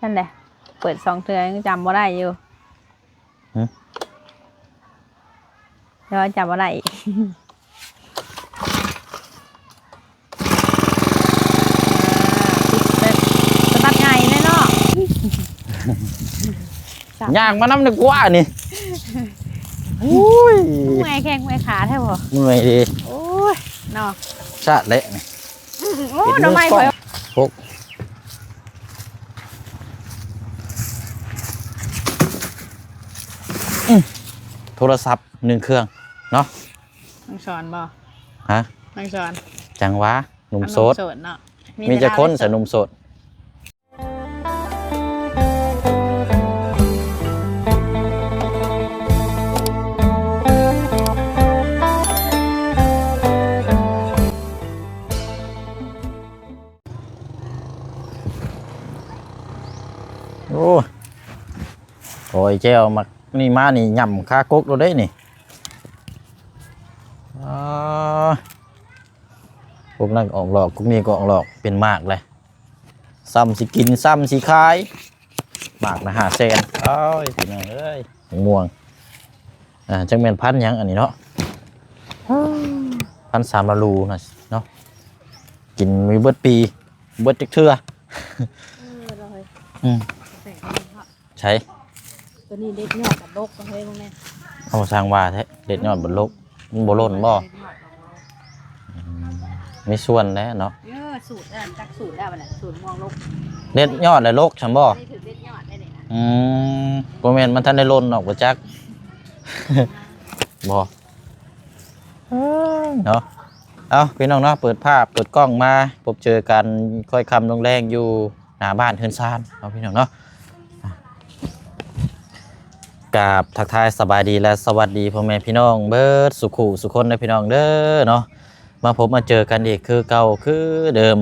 ນັ້ນແຫຼະ ເປີດສອງເທື່ອຍັງຈຳບໍ່ໄດ້ຢູ່. ຫຶ? ແຕ່ວ່າຈຳບໍ່ໄດ້ອີກ. ອ່າ ຕິດແບບສະບັດໃຫຍ່ເລີຍເນາະ. ຍ່າງມານຳດີກວ່ານີ້. ໂອ້ຍ ເມື່ອຍແຂ້ງເມື່ອຍຂາແທ້ບໍ່? ເມື່ອຍເດ. ໂອ້ຍ ເນາະ ຊາດແຫຼະນີ້. ອືມ ໂອ້ ເປັນມືກ້ອງ ໜໍ່ໄມ້ຂ້ອຍ ຫົກ. ອືມ ໂທລະສັບໜຶ່ງເຄື່ອງເນາະ. ນາງສອນບໍ່? ຮະ? ນາງສອນ ຈັ່ງຫວາ ໜຸ່ມໂສດ ໜຸ່ມໂສດເນາະ. ມີແຕ່ ມີຈັກຄົນ ສາວໂສດ ສະ ໜຸ່ມໂສດ? ໂອ້ ໂອ້ຍ ແຈ່ວໝາກນີ້ມານີ້ ຫຍ້ຳຄາກົກໂລດເດ້ນີ້. ອາ ກົກນັ້ນກໍອອກດອກ ກົກນີ້ກໍອອກດອກ ເປັນໝາກແຫຼະ. ຊ້ຳຊິກິນ ຊ້ຳຊິຂາຍ ໝາກນະຫ້າແສນ. ໂອ້ຍ ພີ່ນ້ອງເອີຍ ໝາກມ່ວງ. ອ່າ ຈັກແມ່ນພັນຫຍັງອັນນີ້ເນາະ. ພັນສາມລາລູນະເນາະ. ກິນມີເບິດປີ ເບິດຈັກເທື່ອ. ເອີ ລອຍ ອືມ ແຕ່ງກັນເນາະ. ໃສ? ຕົວນີ້ເດັດຍອດບັກດົກເຮີ້ຍ ເບິ່ງແດ່. ເອົາ ຊ່າງວ່າແທ້ ເດັດຍອດບັກດົກ ມັນບໍ່ຫຼົ່ນບໍ່? ອືມ ມີສ່ວນແຫຼະເນາະ. ເອີ ສູດ ເອີ ຈັກສູດແລ້ວບັດນີ້ ສູດມ່ວງດົກ. ເດັດຍອດແລ້ວດົກຊັ້ນບໍ່? ອັນນີ້ຖືກເດັດຍອດໄດ້ນີ້ນະ. ອືມ ບໍ່ແມ່ນມັນທັນໄດ້ຫຼົ່ນອອກບໍ່ຈັກ ບໍ່? ເອີ ເນາະ. ເອົ້າ ພີ່ນ້ອງເນາະ ເປີດພາບເປີດກ້ອງມາ ພົບເຈີກັນຄ່ອຍຄ່ຳລົງແລງຢູ່ ໜ້າບ້ານເຮືອນຊານເນາະ ພີ່ນ້ອງເນາະ. ກາບທັກທາຍສະບາຍດີ ແລະ ສະຫວັດດີພໍ່ແມ່ພີ່ນ້ອງເບິດສູ່ຄູ່ສູ່ຄົນເດີພີ່ນ້ອງເດີເນາະ. ມາພົບມາເຈີກັນອີກຄືເກົ່າຄືເດີມ.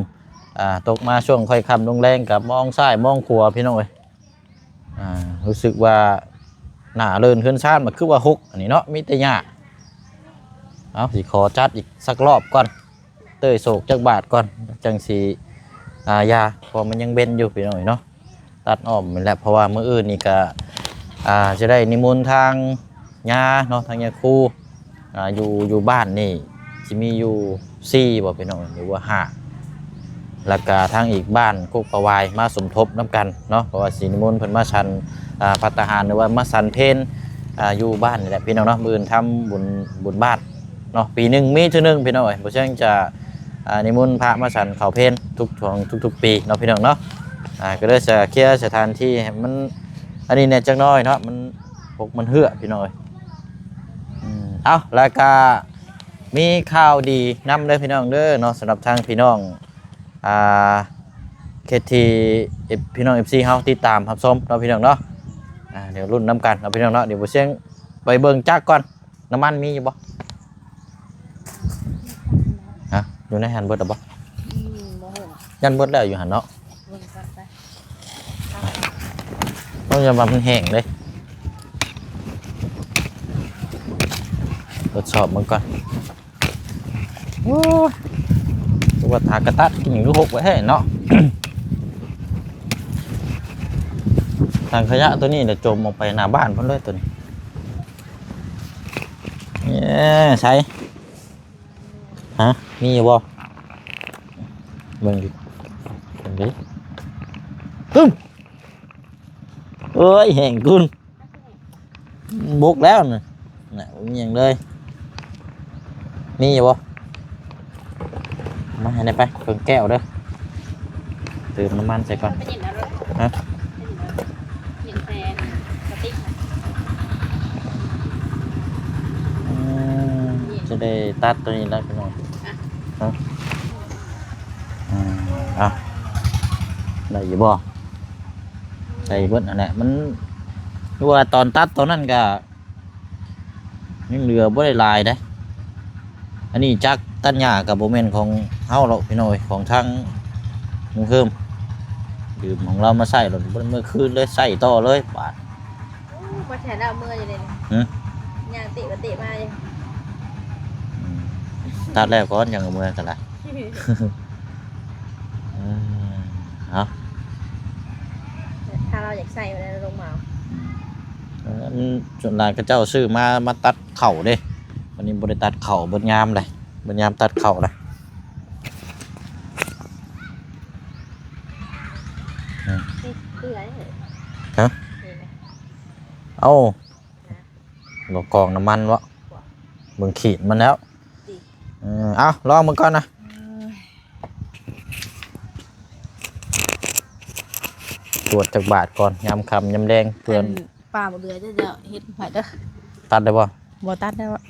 ອ່າ ຕົກມາຊ່ວງຄ່ອຍຄ່ຳລົງແລງ ກໍມອງຊ້າຍມອງຂວາ ພີ່ນ້ອງເອີຍ. ອ່າ ຮູ້ສຶກວ່າໜ້າເລີນເຮືອນຊານ ມັນຄືວ່າຮົກອັນນີ້ເນາະ ມີແຕ່ຫຍ້າ. ເອົາ ຊິຂໍຈັດອີກສັກລອບກ່ອນ ເຕີຍໂສກຈັກບາດກ່ອນ ຈັ່ງຊິ ອ່າ ຢາ ເພາະມັນຍັງເວັນຢູ່ ພີ່ນ້ອງເອີຍເນາະ. ຕັດອ້ອມນີ້ແຫຼະ ເພາະວ່າມື້ອື່ນນີ້ກະ ອ່າ ຈະໄດ້ນິມົນທາງຍາເນາະ ທາງຍາຄູ ອ່າ ຢູ່ ຢູ່ບ້ານນີ້ຊິມີຢູ່ສີ່ບໍ່ ພີ່ນ້ອງ ຫຼືວ່າຫ້າ ແລ້ວກະທາງອີກບ້ານກົກປາວາຍມາສົມທົບນຳກັນເນາະ ເພາະວ່າຊິນິມົນເພິ່ນມາສັນ ອ່າ ພັດຕາຫານ ຫຼືວ່າມາສັນເພນ ອ່າ ຢູ່ບ້ານນີ້ແຫຼະ ພີ່ນ້ອງເນາະ. ມື້ອື່ນທຳບຸນ ບຸນບ້ານເນາະ ປີໜຶ່ງມີເທື່ອໜຶ່ງ ພີ່ນ້ອງເອີຍ. ບໍ່ເຊິ່ງຈະ ອ່າ ນິມົນພະມາສັນເຂົ້າເພນທຸກ ທຸກ ທຸກໆປີເນາະ ພີ່ນ້ອງເນາະ. ອ່າ ກໍເລີຍຈະເຄຍສະຖານທີ່ໃຫ້ມັນອັນນີ້ແດ່ຈັກໜ້ອຍເນາະ ມັນ ປົກມັນເຫືອ ພີ່ນ້ອງເອີຍ. ອືມ ເອົາ ແລ້ວກະມີຂ່າວດີນຳເດີ ພີ່ນ້ອງເດີເນາະ ສຳລັບທາງພີ່ນ້ອງ ອ່າ ເຂດທີ່ ເອັຟ ພີ່ນ້ອງ ເອັຟຊີ ເຮົາຕິດຕາມຮັບຊົມເນາະ ພີ່ນ້ອງເນາະ. ອ່າ ດຽວລຸ້ນນຳກັນເນາະ ພີ່ນ້ອງເນາະ. ດຽວບໍ່ຊຽງໄປເບິ່ງຈັກກ່ອນ ນ້ຳມັນມີຢູ່ບໍ່? ຮະ? ຢູ່ໃນຫັ້ນເບິດແລ້ວບໍ່? ອືມ ບໍ່ຮູ້ ຢ້ານເບິດແລ້ວຢູ່ຫັ້ນເນາະ. ເບິ່ງກ່ອນໄປ ເອົາ ຢ່າວ່າມັນແຫ້ງເດ້ ທົດສອບເບິ່ງກ່ອນ. ໂອ້ຍ ຄືວ່າຫາກະຕັດກິນຢູ່ ຮົກໄວ້ແທ້ເນາະ. ຖັງຂະຫຍະໂຕນີ້ລະຈົມອອກໄປໜ້າບ້ານພຸ້ນເລີຍໂຕນີ້. ເອີ ໃສ? ຮະ? ມີຢູ່ບໍ່? ເບິ່ງ ເບິ່ງດິ. ປຶ້ມ! ເອີຍ ແຫ້ງກຸນ ບົກແລ້ວນະ ນະ ບໍ່ມີຫຍັງເລີຍ. ມີຢູ່ບໍ່? ມາໃຫ້ແດ່ໄປ ເຄິ່ງແກ້ວເດີ. ເຕີມນ້ຳມັນໃສ່ກ່ອນ. ໄປຫຼິ້ນເອົາໂລດ. ຮະ? ຫຼິ້ນແຕ່ກະຕິກນະ. ອືມ ຈະໄດ້ຕັດໂຕນີ້ແລ້ວພີ່ນ້ອງ. ຮະ? ອືມ ເອົາ ໄດ້ຢູ່ບໍ່? ໃສ່ເບິດຫັ້ນແຫຼະ ມັນ ຄືວ່າຕອນຕັດຕອນນັ້ນກະ ຍັງເຫຼືອບໍ່ໄດ້ຫຼາຍເດ້. ອັນນີ້ຈັກຕັດຫຍ້າກໍບໍ່ແມ່ນຂອງເຮົາດອກພີ່ນ້ອງເອີຍ ຂອງທາງລຸງເຮີມ ຢືມຂອງລາວມາໃຊ້ໂລດ ບໍ່ໄດ້ເມືອຄືນເລີຍ ໃຊ້ຕໍ່ເລີຍບາດ. ໂອ້ ບໍ່ໃຊ້ແລ້ວເມືອຢູ່ເດ. ຫຶ? ຍ່າງເຕະໄປເຕະມາຢູ່. ອືມ ຕັດແລ້ວກ່ອນຈັ່ງເມືອກັນລະ. ເອີ ເອົາ ແລ້ ເອົາຢາກໃສ່ໄວ້ແລ້ວລົງມາເອົາ. ເອີ ມັນສ່ວນຫຼາຍເຂົາເຈົ້າຊື້ມາ ມາຕັດເຂົ້າເດ້. ບັດນີ້ບໍ່ໄດ້ຕັດເຂົ້າເບິດຍາມໃດ ເບິດຍາມຕັດເຂົ້າລະ. ອືມ ນີ້ເປື່ອຍເລີຍ. ຮະ? ນີ້ນະ ເອົ້າ ບໍ່ກອງນ້ຳມັນເບາະ? ບໍ່ ເບິ່ງຂີດມັນແລ້ວ. ເອີ ເອົາ ລອງເບິ່ງກ່ອນນະ. ເອີຍ ກວດຈັກບາດກ່ອນ ຍາມຄ່ຳຍາມແລງເພື່ອ ອັນ ປາບໍ່ເຫຼືອ ເຈົ້າເຮັດໃຫ້ເດີ. ຕັດໄດ້ບໍ່? ບໍ່ຕັດໄດ້ບໍ່? ອໍ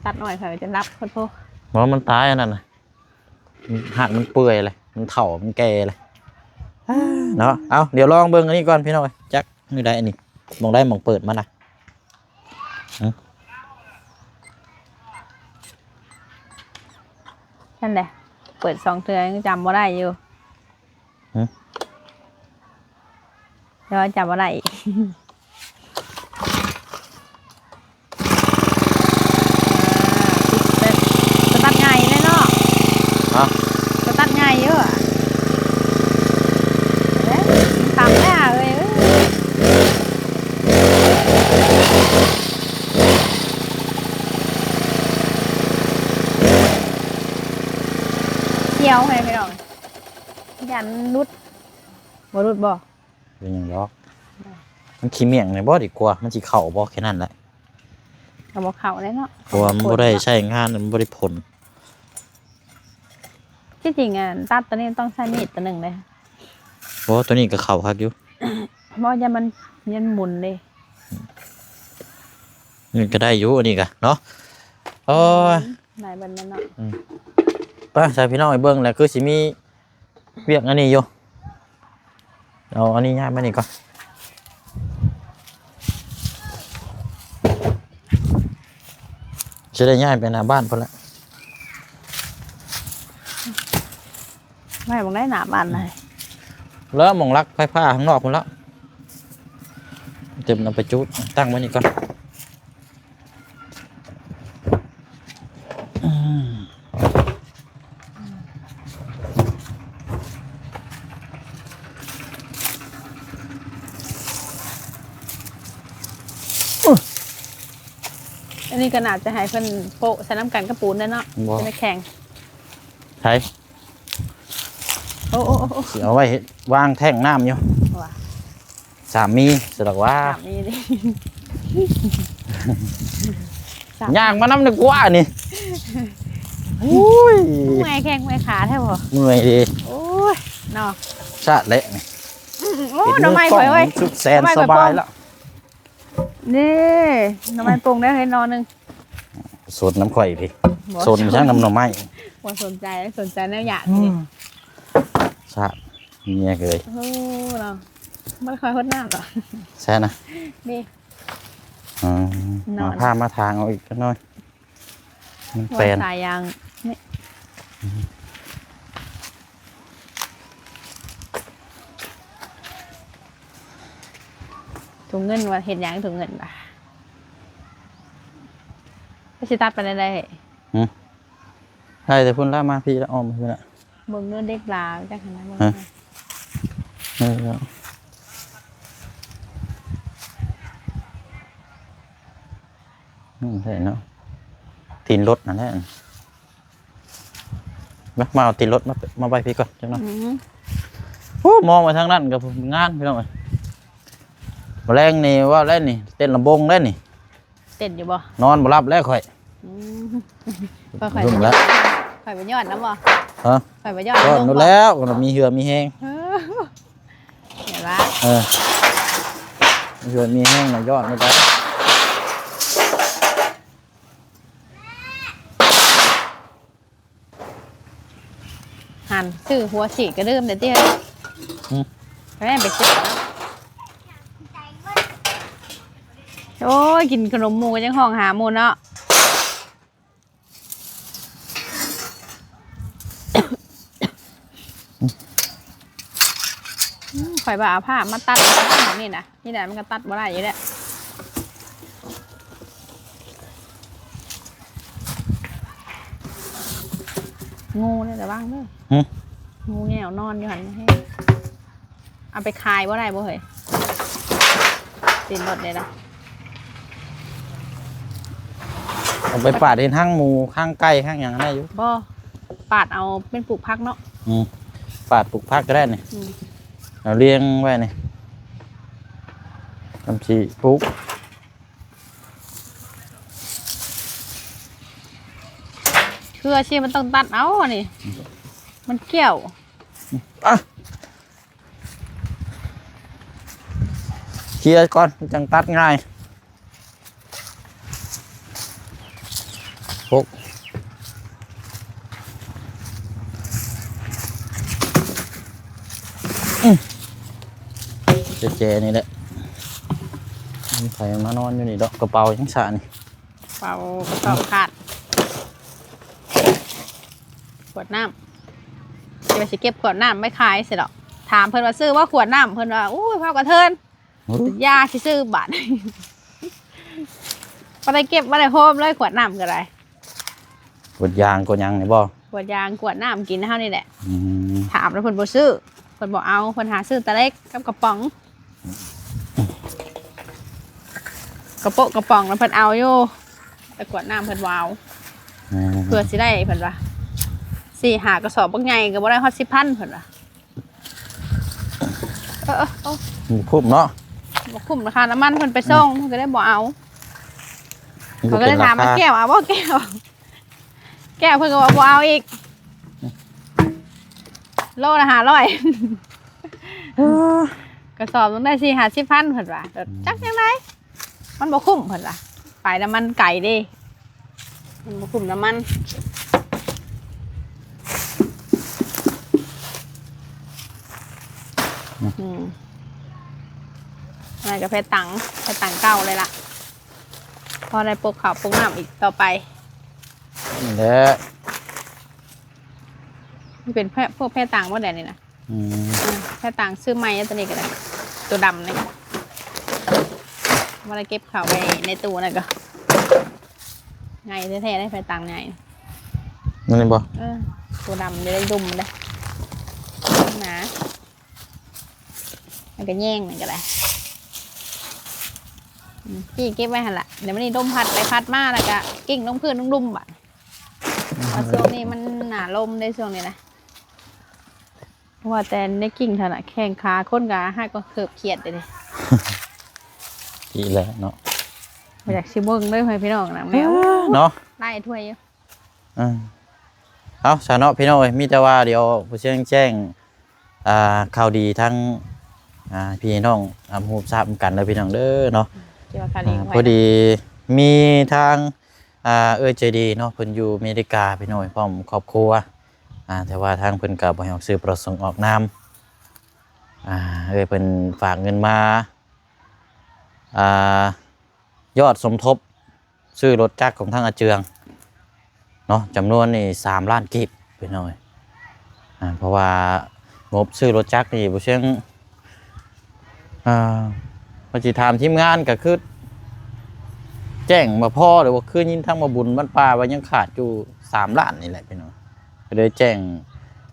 ຕັດໜ້ອຍຂ້ອຍຈະຫຼັບໂພດໂພ. ບໍ່ ມັນຕາຍອັນນັ້ນນະ. ຮາກມັນເປື່ອຍເລີຍ ມັນເຖົ້າ ມັນແກ່ເລີຍເນາະ. ເອົາ ດຽວລອງເບິ່ງອັນນີ້ກ່ອນພີ່ນ້ອງເອີຍ ຈັກມື້ໃດອັນນີ້ ໝ່ອງໃດໝ່ອງເປີດມັນນະ. ຫຶ ນັ້ນແຫຼະ ເປີດສອງເທື່ອຍັງຈຳບໍ່ໄດ້ຢູ່. ຫຶ ແຕ່ວ່າຈຳບໍ່ໄດ້ອີກ. ອ່າ ສະຕັດງ່າຍເລີຍເນາະ. ຮະ? ສະຕັດງ່າຍຢູ່. ເອີຍ ຕຳແລ້ວເອີຍ. ສ່ຽວໃຫ້ພີ່ນ້ອງ ຢ້ານຫຼຸດ. ບໍ່ຫຼຸດບໍ່? ເປັນຫຍັງດອກ ມັນຂີ້ໝ້ຽງແດ່ບໍ່ ດີກວ່າ ມັນຊິເຂົ້າບໍ່ ແຄ່ນັ້ນແຫຼະ. ກໍບໍ່ເຂົ້າແລ້ວເນາະ ເພາະວ່າມັນບໍ່ໄດ້ໃຊ້ງານ ມັນບໍ່ໄດ້ຜົນ. ທີ່ຈິງ ອັນ ຕັດຕົວນີ້ຕ້ອງໃຊ້ມີດຕົວໜຶ່ງເດ້. ໂອ້ ຕົວນີ້ກໍເຂົ້າຄັກຢູ່. ບໍ່ ຢ້ານມັນ ຢ້ານໝຸນເດ້. ນີ້ກໍໄດ້ຢູ່ ອັນນີ້ກໍເນາະ. ໂອ້ຍ ອືມ ໄດ້ເບິດແລ້ວເນາະ. ອືມ ໄປ ໃສ່ພີ່ນ້ອງໃຫ້ເບິ່ງແຫຼະ ຄືຊິມີ ວຽກອັນນີ້ຢູ່. ເອົາອັນນີ້ຍ້າຍມານີ້ກ່ອນ ຊິໄດ້ຍ້າຍໄປໜ້າບ້ານພຸ້ນລະ. ໄວ້ໝ່ອງໃດໜ້າບ້ານນະ? ແລ້ວໝ່ອງລັກໄຟຟ້າຂ້າງນອກພຸ້ນລະ. ເຕີມນຳໄປຈຸດ ຕັ້ງໄວ້ນີ້ກ່ອນ. ອັນນີ້ກໍໜ້າຈະໃຫ້ເພິ່ນໂປະໃສ່ນຳກັນກັບປູນແຫຼະເນາະ. ບໍ່ ຈະໄດ້ແຂງ. ໃສ? ໂອ້ ໂອ້ ໂອ້ ໂອ້ ຊິເອົາໄວ້ເຮັດ ວາງແທ້ງນ້ຳຢູ່. ວ່າ ສາມີ ສະດອກວ່າ ສາມີເດ້ ຍ່າງມານຳດີກວ່ານີ້. ໂອ້ຍ ເມື່ອຍແຂ້ງເມື່ອຍຂາແທ້ບໍ່? ເມື່ອຍເດ້. ໂອ້ຍ ເນາະ ຊາດແຫຼະນີ້. ອືມ ໂອ້ ເຮັດມື ໜໍ່ໄມ້ຂ້ອຍເວີ້ຍ ສຸດແສນສະບາຍລະ. ນີ້ ໜໍ່ໄມ້ປົ່ງໄດ້ເຮີ້ຍໜໍ່ໜຶ່ງ. ສົນນຳຂ້ອຍພີ້ ບໍ່ ສົນຫຍັງນຳໜໍ່ໄມ້? ບໍ່ສົນໃຈ ສົນໃຈແນວຢາກ. ອືມ ຊາດເມຍເອີຍ. ໂອ້ ເນາະ ບໍ່ຄ່ອຍຫົດນ້ຳດອກ. ແຊະນະ ນີ້. ອືມ ເອົາຜ້າມາທາງເອົາອີກຈັກໜ້ອຍ ມັນແປນສາຍຢາງນີ້. ຖົງເງິນວ່າເຮັດຫຍັງ ຖົງເງິນວ່າ ໄປຊິຕັດໄປໄດ້. ຫື ໄດ້ແຕ່ພຸ້ນລະ ມາພີ້ລະ ອ້ອມພີ້ລະ. ເບິ່ງເດີ ເດັກລາວຈັກຫັ້ນນະ. ເບິ່ງ ຮະ ເອີ ອືມ ໃຊ່ເນາະ ຕີນລົດຫັ້ນແຫຼະ. ມາ ມາເອົາຕີນລົດມາ ມາໄວ້ພີ້ກ່ອນຈັກໜ້ອຍ. ອືມ ໂອ້ ມອງໄປທາງນັ້ນກໍງາມພີ່ນ້ອງເອີຍ. ມື້ແລງນີ້ວ່າແລ້ວນີ້ ເຕັ້ນລຳວົງແລ້ວນີ້. ເຕັ້ນຢູ່ບໍ່? ນອນບໍ່ຫຼັບແລ້ວຂ້ອຍ. ອືມ ຂ້ອຍ ຂ້ອຍ ຂ້ອຍໄປຍ້ອນນຳບໍ່? ຮະ? ຂ້ອຍໄປຍ້ອນ ຍ້ອນນຳແລ້ວ ມີເຫື່ອມີແຮງ. ເອີ ເຫັນປະ? ເອີ ມີເຫື່ອມີແຮງນະ ຍ້ອນນຳແລ້ວ. ຫັ້ນ ຊື້ຫົວສີກະດື່ມໄດ້ຕິ. ອືມ ແມ່ໄປຊື້ເນາະ. ໂອ້ຍ ກິນຂະໜົມໝູກໍຍັງຮ້ອງຫາໝູເນາະ. ອືມ ຂ້ອຍວ່າເອົາຜ້າມາຕັດເອົາຜ້ານີ້ນະ. ນີ້ແຫຼະ ມັນກໍຕັດບໍ່ໄດ້ຢູ່ແຫຼະ. ງູເດ້ ລະວັງເດີ. ຫື หมูแง่วนอนอยู่หั่น เอาไปขายบ่ได้บ่เฮ้ย ตีนรถเลยนะ เอาไปปาดเฮ็ดหางหมู หางไก่ หางหยังได้อยู่ บ่ ปาดเอาเป็นปลูกผักเนาะ อืม ปาดปลูกผักก็ได้นี่ อืม เอาเรียงไว้นี่ ทำสิปลูก เครือสิมันต้องตัดเอาอันนี้ มันเกี่ยว อ่ะ เคลียร์ก่อน จั่งตัดง่าย หก อืม แจๆ นี่แหละ มีไผมานอนอยู่นี่ดอก กระเป๋ายังสะนี่ เป๋า กระเป๋าขาด ขวดน้ำ จะไปสิเก็บขวดน้ำไว้ขายสิดอก ถามเพิ่นว่าซื้อบ่ขวดน้ำ เพิ่นว่า อุ้ย เผากระเทิน โอ้ ยาสิซื้อบาด บ่ได้เก็บ บ่ได้โฮมเลย ขวดน้ำก็ได้ ขวดยาง ขวดหยังนี่บ่ ขวดยาง ขวดน้ำกินเฮานี่แหละ อืม ถามแล้วเพิ่นบ่ซื้อ เพิ่นบ่เอา เพิ่นหาซื้อแต่เล็กกับกระป๋อง กระโปะกระป๋องแล้วเพิ่นเอาอยู่ แต่ขวดน้ำเพิ่นบ่เอา อืม เพื่อสิได้เพิ่นว่า สี่ห้ากระสอบบักใหญ่ก็บ่ได้ฮอดสิบพันเพิ่นว่า เออๆ เออ บ่คุ้มเนาะ บ่คุ้มราคาน้ำมันเพิ่นไปส่ง เพิ่นก็เลยบ่เอา มันก็เป็นราคา เพิ่นก็เลยถามว่า แก้วเอาบ่แก้ว แก้วเพิ่นก็ว่าบ่เอาอีก โลละห้าร้อย เออ กระสอบต้องได้สี่ห้าสิบพันเพิ่นว่า อืม จักจั่งใด มันบ่คุ้มเพิ่นว่า ไปน้ำมันไกลเด้ มันบ่คุ้มน้ำมัน อืม อืม อันนั้นก็แพตัง แพตังเก่าเลยล่ะ พอได้ปลูกข้าวปลูกน้ำอีกต่อไป นี่แหละ มันเป็นแพ พวกแพตังบ่ได้นี่นะ อืม อืม แพตังซื้อใหม่อันตัวนี้ก็ได้ ตัวดำนี่ บ่ได้เก็บเข้าไปในตู้นั่นก็ ใหญ่แท้ๆ ได้แพตังใหญ่ นั่นนี่บ่ เออ ตัวดำจะได้ดุมเลย หนา มันก็แย่งมันก็ได้ อืม จี้เก็บไว้หั่นล่ะ เดี๋ยวมันนี่ลมพัดไปพัดมาแล้วก็กิ้งลงพื้นลงลุ่มบาด อืม เพราะช่วงนี้มันหนาลมเด้ ช่วงนี้นะ ว่าแต่ในกิ่งเท่านั้น แข้งขาคนก็หักก็เคิบเขียดเลยเด้ อีกแล้วเนาะ บ่อยากสิเบิ่งเด้อ ให้พี่น้องนะ แม่ เนาะ ไล่ถ้วยอยู่ อ่า เอาซะเนาะพี่น้องเอ้ย มีแต่ว่าเดี๋ยวผู้เชียงแจ้ง อ่า ข่าวดีทั้ง อ่า พี่น้องรับรู้ทราบกันเด้อพี่น้องเด้อเนาะ เกี่ยวกับข่าวดี อ่า ของไผ พอดีมีทาง อ่า เอื้อยใจดีเนาะ เพิ่นอยู่อเมริกาพี่น้องเอ้ย พร้อมครอบครัว อ่า แต่ว่าทางเพิ่นก็บ่ให้ออกชื่อประสงค์ออกนาม อ่า เอื้อยเพิ่นฝากเงินมา อ่า ยอดสมทบซื้อรถจักรของทางอาเจืองเนาะ จำนวนนี่สามล้านกีบพี่น้องเอ้ย อ่า เพราะว่างบซื้อรถจักรนี่บ่เชิง อ่า ว่าสิถามทีมงานก็คือ แจ้งมาพอ หรือว่าคือยินทางบ่าวบุญบ้านป่าว่ายังขาดอยู่สามล้านนี่แหละพี่น้อง ก็เลยแจ้ง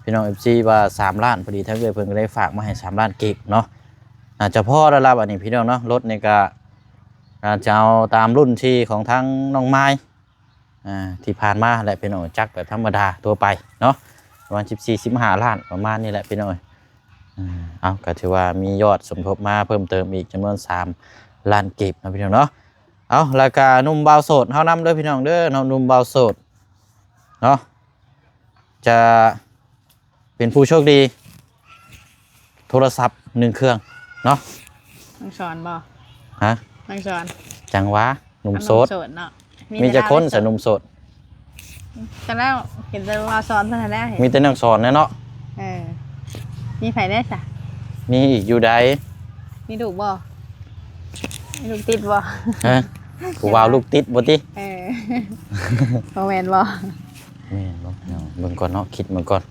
พี่น้อง เอฟซี ว่าสามล้าน พอดีทางเอื้อยเพิ่นก็เลยฝากมาให้สามล้านกีบเนาะ น่าจะพอแล้วล่ะบัดนี้พี่น้องเนาะ รถนี่ก็ อาจจะเอาตามรุ่นที่ของทางน้องไม้ อ่า ที่ผ่านมาแหละพี่น้อง จักรแบบธรรมดาทั่วไปเนาะ ประมาณสิบสี่ สิบห้าล้าน ประมาณนี้แหละพี่น้อง อ่า เอา ก็ถือว่ามียอดสมทบมาเพิ่มเติมอีกจำนวนสามล้านกีบเนาะพี่น้องเนาะ เอา แล้วก็หนุ่มบ่าวโสดเฮานำเด้อพี่น้องเด้อเนาะ หนุ่มบ่าวโสดเนาะ จะเป็นผู้โชคดี โทรศัพท์หนึ่งเครื่องเนาะ น้องสอนบ่ ฮะ น้องสอน จั่งหวะ หนุ่มโสด หนุ่มโสดเนาะ มี มีจักคน แต่ สาวโสด สะหนุ่มโสด ก็แล้ว เห็นแต่ว่าสอนเท่านั้นแหละ มีแต่น้องสอนแน่เนาะ เออ มีไผแน่ซะ มีอีกอยู่ใด มีลูกบ่ มีลูกติดบ่ ฮะ ผู้บ่าวลูกติดบ่ติ เออ บ่แม่นบ่ แม่นบ่เนาะ เบิ่งก่อนเนาะ คิดเบิ่งก่อน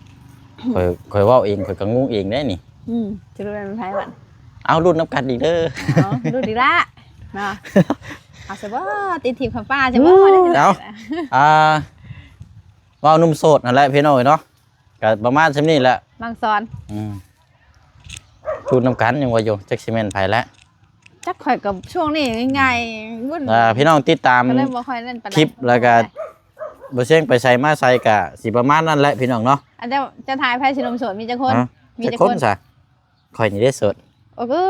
ข้อย ข้อยเว้าเอง ข้อยก็งงเองเด้นี่ อืม จะรู้เป็นไผบัด เอาลุ้นนำกันอีกเด้อ เอาลุ้นอีกละเนาะ เอาซะบ่ ติดทีมคำป้าซะบ่ อืม เอา อ่า เว้าหนุ่มโสดนั่นแหละพี่น้องเอ้ยเนาะ ก็ประมาณส่ำนี้แหละ ນາງສອນ ອືມ ຈູດນຳກັນ ຍັງວ່າຢູ່ ຈັກຊິແມ່ນໃຜແຫຼະ. ຈັກ ຂ້ອຍກໍຊ່ວງນີ້ງ່າຍໆ ວຸ້ນ ອ່າ ພີ່ນ້ອງຕິດຕາມ ກໍເລີຍບໍ່ຄ່ອຍນັ້ນປານໃດ ຄລິບ ແລ້ວກໍບໍ່ຊຽງໄປໃສມາໃສ ກໍຊິປະມານນັ້ນແຫຼະ ພີ່ນ້ອງເນາະ. ອັນເຈົ້າ ເຈົ້າຖ່າຍໃຜຊິໜຸ່ມໂສດ ມີຈັກຄົນ? ຮະ? ມີຈັກຄົນຊະ? ຂ້ອຍນີ້ເດ້ໂສດ. ໂອ້ຍ ອື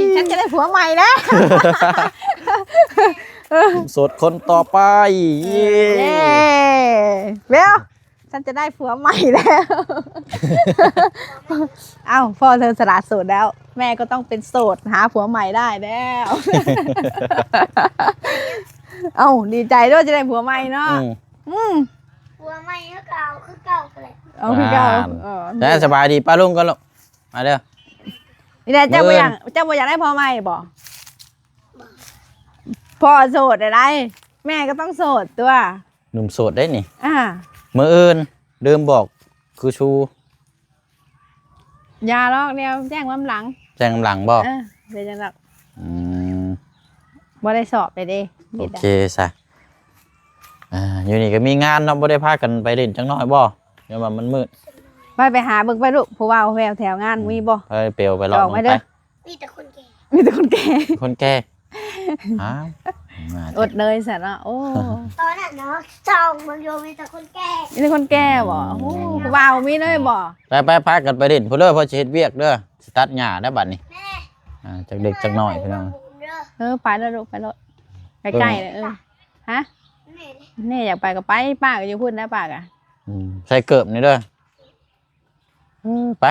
ມ ສັນຈະໄດ້ຜົວໃໝ່ແລ້ວ ໂສດຄົນຕໍ່ໄປ ເຢ້ ເອີ ເຢ້ ເວວ ສັນຈະໄດ້ຜົວໃໝ່ແລ້ວ. ເອົ້າ ພໍ່ເທີສະຫຼະໂສດແລ້ວ ແມ່ກໍຕ້ອງເປັນໂສດ ຫາຜົວໃໝ່ໄດ້ແລ້ວ. ເອົ້າ ດີໃຈດ້ວຍ ຈະໄດ້ຜົວໃໝ່ເນາະ. ອືມ ອືມ ຜົວໃໝ່ເຮົາກໍເອົາຄືເກົ່າຫັ້ນແຫຼະ ເອົາຄືເກົ່າ. ອ່າ ເອີ ແລ້ວສະບາຍດີປ້າລຸງກ່ອນລູກ ມາເດີ. ນີ້ແຫຼະ ເຈົ້າບໍ່ຢາກ ມື້ອື່ນ ເຈົ້າບໍ່ຢາກໄດ້ຜົວໃໝ່ບໍ? ພໍ່ໂສດໄດ໋ ແມ່ກໍຕ້ອງໂສດຕົວະ ໜຸ່ມໂສດໄດ໋ນີ້. ອ່າ ມື້ອື່ນລືມບອກຄືຊູ ຢ່າຫຼອກ ດຽວແຈ້ງນຳຫຼັງ ແຈ້ງນຳຫຼັງບໍ? ເອີ ເປັນຫຍັງດອກ. ອືມ ບໍ່ໄດ້ສອບເດ້. ໂອເຄຊະ. ອ່າ ຢູ່ນີ້ກໍມີງານເນາະ ບໍ່ໄດ້ພາກັນໄປຫຼິ້ນຈັກໜ້ອຍບໍ? ຍ້ອນວ່າມັນມືດ. ໄປ ໄປຫາເບິ່ງໄປລູກ ຜູ້ບ່າວແຖວງານ ອືມ ມີບໍ່? ໄປ ເປວໄປລອກ ອອກມາເດີ. ໄປ ມີແຕ່ຄົນແກ່ ມີແຕ່ຄົນແກ່ ຄົນແກ່. ອ້າວ ອົດເລີຍຊັ້ນເນາະ. ໂອ້ ຕອນນັ້ນເນາະ ຊ່ອງເບິ່ງຢູ່ ມີແຕ່ຄົນແກ່ ມີແຕ່ຄົນແກ່ບໍ? ອືມ ໂອ້ ຜູ້ບ່າວມີເລີຍບໍ? ໄປ ໄປ ພາກັນໄປຫຼິ້ນພຸ້ນເດີ ເພິ່ນຊິເຮັດວຽກເດີ ຊິຕັດຫຍ້າແລ້ວບັດນີ້. ແມ່ ອ່າ ຈັກເດັກຈັກນ້ອຍພີ່ນ້ອງ. ເອີ ໄປໂລດລູກ ໄປໂລດ ໃກ້ໆ ເອີ ເອີ ຮະ? ແມ່ ແມ່ຢາກໄປກໍໄປ ປ້າກໍຢູ່ພຸ້ນນະ ປ້າກະ. ອືມ ໃສ່ເກີບນີ້ເດີ. ເອີ ໄປ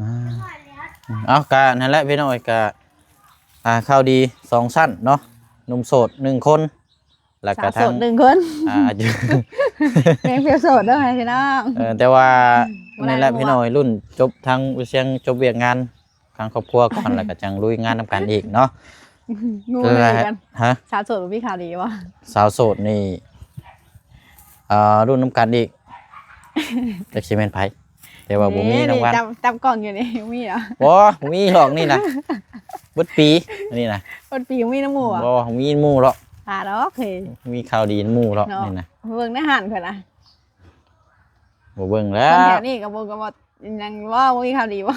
ອ່າ ເອົາ ກະນັ້ນແຫຼະພີ່ນ້ອງເອີຍ ກະ ອ່າ ຂ່າວດີສອງຊັ້ນເນາະ ໜຸ່ມໂສດໜຶ່ງຄົນ ແລ້ວກະທັງ ສາວໂສດໜຶ່ງຄົນ ອ່າ ແມ່ນ ເປັນໂສດເດີພີ່ນ້ອງ. ເອີ ແຕ່ວ່າ ອືມ ນັ້ນແຫຼະ ບໍ່ໄດ້ ພີ່ນ້ອງເອີຍ ລຸ້ນຈົບທາງວຽກ ຈະຈົບວຽກງານ ທາງຄອບຄົວກ່ອນ ແລ້ວກໍຈັ່ງລຸຍງານນຳກັນອີກເນາະ. ງົງເລີຍກັນ. ຮະ? ສາວໂສດບໍ່ມີຂ່າວດີບໍ່? ສາວໂສດນີ້ ເອີ ລຸ້ນນຳກັນອີກ ຈັກຊິແມ່ນໃຜ ແຕ່ວ່າບໍ່ມີນຳກັນ. ນີ້ ຈັບ ຈັບກ້ອງຢູ່ນີ້ ບໍ່ມີດອກ. ບໍ່ ບໍ່ມີດອກນີ້ນະ ເບິດປີ ອັນນີ້ນະ ເບິດປີບໍ່ມີນຳໝູ່ບໍ? ບໍ່ ບໍ່ມີໝູ່ດອກ ອ່າດອກເຮີ້ຍ ມີຂ່າວດີນຳໝູ່ດອກ ເນາະ ນີ້ນະ. ເບິ່ງໃນຮ້ານເພິ່ນນະ ບໍ່ເບິ່ງແລ້ວ ຄົນແຖວນີ້ກໍບໍ່ ກໍບໍ່ ຍັງເວົ້າບໍ່ມີຂ່າວດີບໍ່?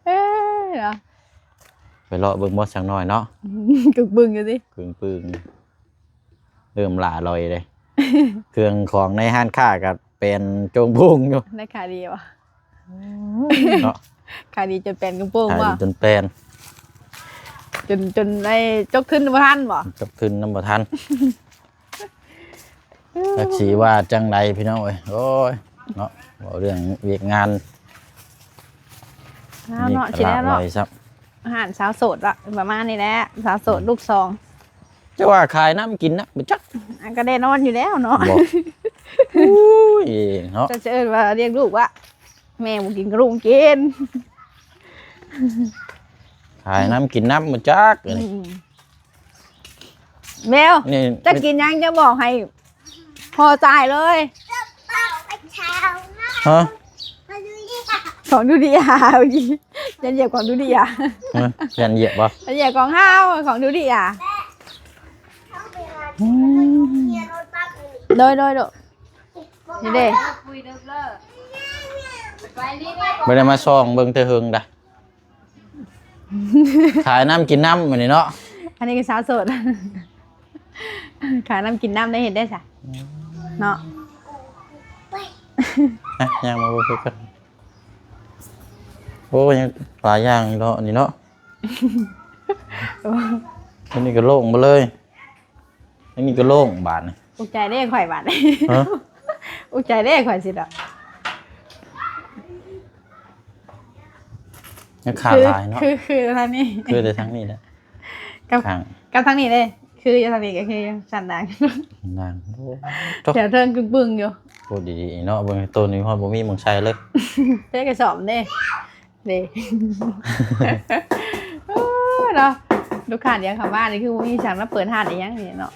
ເອີ ເນາະ ໄປເລາະເບິ່ງບໍ່ສັກໜ້ອຍເນາະ. ກຶກບຶງຢູ່ຕິ ກຶກບຶງ ເລີ່ມຫຼ້າລອຍເດ້. ເຄື່ອງຂອງໃນຮ້ານຄ້າກໍແປນໂຈງໂປ່ງຢູ່. ໄດ້ຂາຍດີບໍ່? ເນາະ ຂາຍດີຈົນແປນໂຈງໂປ່ງບໍ່? ຂາຍດີຈົນແປນ ຈົນ ຈົນໄດ້ຈົກທຶນບໍ່ທັນບໍ່? ຈົກທຶນນຳບໍ່ທັນ. ຈັກຊິວ່າຈັ່ງໃດພີ່ນ້ອງເອີຍ ໂອ້ຍ ເນາະ ເວົ້າເລື່ອງວຽກງານ ເອົາເນາະ ຊິແລ້ວເນາະ ນີ້ກໍຫຼາກຫຼາຍຊ້ຳ. ຮ້ານສາວໂສດລະ ປະມານນີ້ແຫຼະ ສາວໂສດ ອືມ ລູກສອງ. ເຈົ້າວ່າຂາຍນ້ຳກິນນະ ບໍ່ຈັກ ອັນກໍແນ່ນອນຢູ່ແລ້ວເນາະ. ບໍ່ ໂອ້ຍ ເນາະ ເຈົ້າຈະເອີ້ນວ່າລ້ຽງລູກວະ ແມ່ບໍ່ກິນກໍລູກກິນ ຂາຍນ້ຳກິນນ້ຳ ບໍ່ຈັກ ອືມ. ແມວ ນີ້ ເຈົ້າກິນຫຍັງ ເຈົ້າບອກໃຫ້ພໍ່ຈ່າຍເລີຍ. ຮະ? ຂອງດູດີອາ ຢ້ານຢຽບຂອງດູດີອາ. ຮະ? ຢ້ານຢຽບບໍ່? ຢ້ານຢຽບຂອງເຮົາ ຂອງດູດີອາ. ອືມ ໂດຍ ໂດຍ ໂດຍ ນີ້ເດ້ ບໍ່ໄດ້ມາສ່ອງເບິ່ງແຕ່ເຫິງດາ. ຂາຍນ້ຳກິນນ້ຳ ມື້ນີ້ເນາະ. ອັນນີ້ກໍສາວໂສດ ຂາຍນ້ຳກິນນ້ຳ ໄດ້ເຮັດໄດ້ຊະ ອືມ ເນາະ. ອ່ະ ຍ່າງມາເບິ່ງຄືກັນ. ໂອ້ ຍັງຫຼາຍຢ່າງເນາະ ອັນນີ້ເນາະ. ໂອ້ ອັນນີ້ກໍໂລ່ງໝົດເລີຍ. ອັນນີ້ກໍໂລ່ງບາດນີ້. ອຸກໃຈເດ້ຂ້ອຍບາດນີ້. ຮະ? ອຸກໃຈເດ້ຂ້ອຍຊິດອກ. ຍັງຂາດຫຼາຍເນາະ. ຄື ຄື ຄືທາງນີ້ ຄືແຕ່ທາງນີ້ແຫຼະ. ກັບ ຂ້າງ ກັບທາງນີ້ເດ້ ຄືຢູ່ທາງນີ້ກໍຄືຢູ່ຊັ້ນດາງ ນາງ. ໂອ້ ແຖວເທິງກຶກບຶງຢູ່. ໂອ້ ດີໆເນາະ ເບິ່ງໂຕນີ້ຮອດບໍ່ມີໝ່ອງໃສ່ເລີຍ. ເທກະສອບເດ້. ເດ້ ໂອ້ ເນາະ ລູກຄ້າດຽວເຂົ້າມານີ້ຄືບໍ່ມີສັງມາເປີດຮ້ານອີ່ຫຍັງນີ້ເນາະ.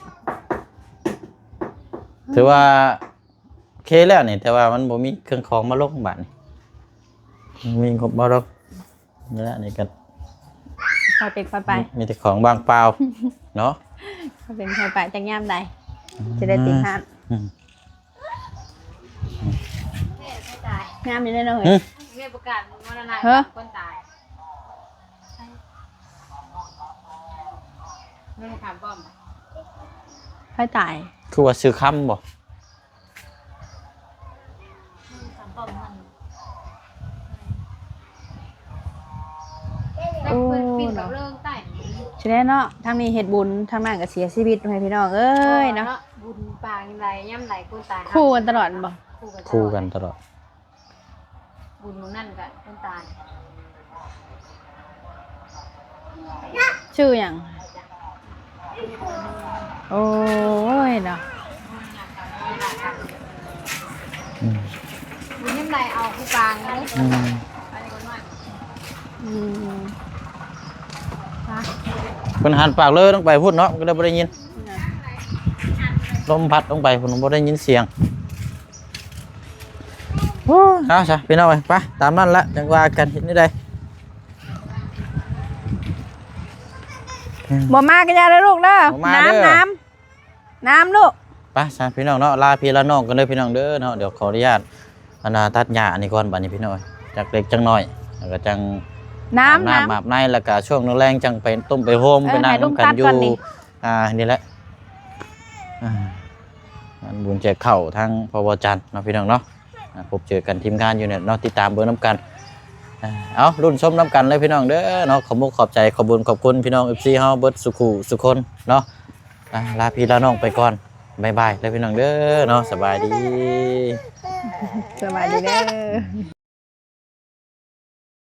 ຖືວ່າໂອເຄແລ້ວນີ້ ແຕ່ວ່າມັນບໍ່ມີເຄື່ອງຂອງມາລົງບາດນີ້ ມີງົບບໍ່ລົງ. ນີ້ແຫຼະ ນີ້ກໍຄ່ອຍເປັນຄ່ອຍໄປ ມີແຕ່ຂອງວ່າງເປົ່າເນາະ. ຄ່ອຍເປັນຄ່ອຍໄປ ຈັກຍາມໃດ ອືມ ຈະໄດ້ຕິດຮ້ານ. ອືມ. ງາມຢູ່ເດ້ເນາະ ຫຶ? ເຮີ້ຍ ແມ່ປະກາດມໍລະນະ ເຮີ້ຍ ຄົນຕາຍ ແມ່ນຄຳປ້ອມ ໃຜຕາຍ? ຄືວ່າຊື່ຄຳບໍ່? ແມ່ນຄຳປ້ອມມັນ ໂອ້ ເນາະ ຊິແລ້ວເນາະ ທາງນີ້ເຮັດບຸນ ທາງນັ້ນກໍເສຍຊີວິດ ພໍ່ແມ່ພີ່ນ້ອງເອີຍເນາະ ເນາະ ບຸນປາງໃດຍາມໃດຄົນຕາຍ ຄູ່ກັນຕະຫຼອດແມ່ນບໍ່? ຄູ່ກັນຕະຫຼອດ ຄູ່ກັນຕະຫຼອດ. ບຸນມື້ນັ້ນກະນ້ຳຕານ ຊື່ຫຍັງ? ໂອ້ຍເນາະ ອືມ ບຸນຍາມໃດເອົາຜູ້ກາງເລີຍ ອືມ ອືມ ເພິ່ນຫັນປາກເລີລົງໄປພຸ້ນເນາະ ກໍເລີຍບໍ່ໄດ້ຍິນ ອືມ ລົມພັດລົງໄປພຸ້ນ ບໍ່ໄດ້ຍິນສຽງ. ໂອ້ຍ ເອົາຊະພີ່ນ້ອງເອີຍ ໄປຕາມນັ້ນລະ ຈັ່ງວ່າກັນ ເຮັດແນວໃດ ອືມ ບໍ່ມາກໍຢ່າເດີລູກເດີ ບໍ່ມາເດີ ນ້ຳ ນ້ຳ ນ້ຳລູກ ໄປຊະພີ່ນ້ອງເນາະ ລາພີ່ລານ້ອງກັນເດີພີ່ນ້ອງເດີເນາະ ດຽວຂໍອະນຸຍາດ ອັນນ່າ ຕັດຫຍ້າອັນນີ້ກ່ອນ ບາດນີ້ພີ່ນ້ອງເອີຍ ຈັກເລັກຈັກນ້ອຍ ແລ້ວກໍຈັ່ງ ນ້ຳ ອາບນ້ຳ ນ້ຳ ອາບໃນ ແລ້ວກໍຊ່ວງແລງໆ ຈັ່ງໄປຕົ້ມໄປໂຮມ ເອີ ໄປນັ່ງນຳກັນຢູ່ ໃຫ້ລຸງຕັດກ່ອນນີ້ ອ່າ ນີ້ແຫຼະ ອ່າ ງານບຸນແຈກເຂົ້າທາງພໍ່ວໍຈັນເນາະ ພີ່ນ້ອງເນາະ ອ່າ ພົບເຈີກັນທີມງານຢູ່ນີ້ເນາະ ຕິດຕາມເບິ່ງນຳກັນ ອ່າ ເອົາ ລຸ້ນຊົມນຳກັນເລີຍພີ່ນ້ອງເດີເນາະ ຂອບມຸກຂອບໃຈ ຂອບບຸນຂອບຄຸນພີ່ນ້ອງ ເອັຟຊີ ເຮົາເບິດສູ່ຄູ່ສູ່ຄົນເນາະ ອ່າ ລາພີ່ລານ້ອງໄປກ່ອນ ບາຍບາຍເດີພີ່ນ້ອງເດີເນາະ ສະບາຍດີ ສະບາຍດີເດີ.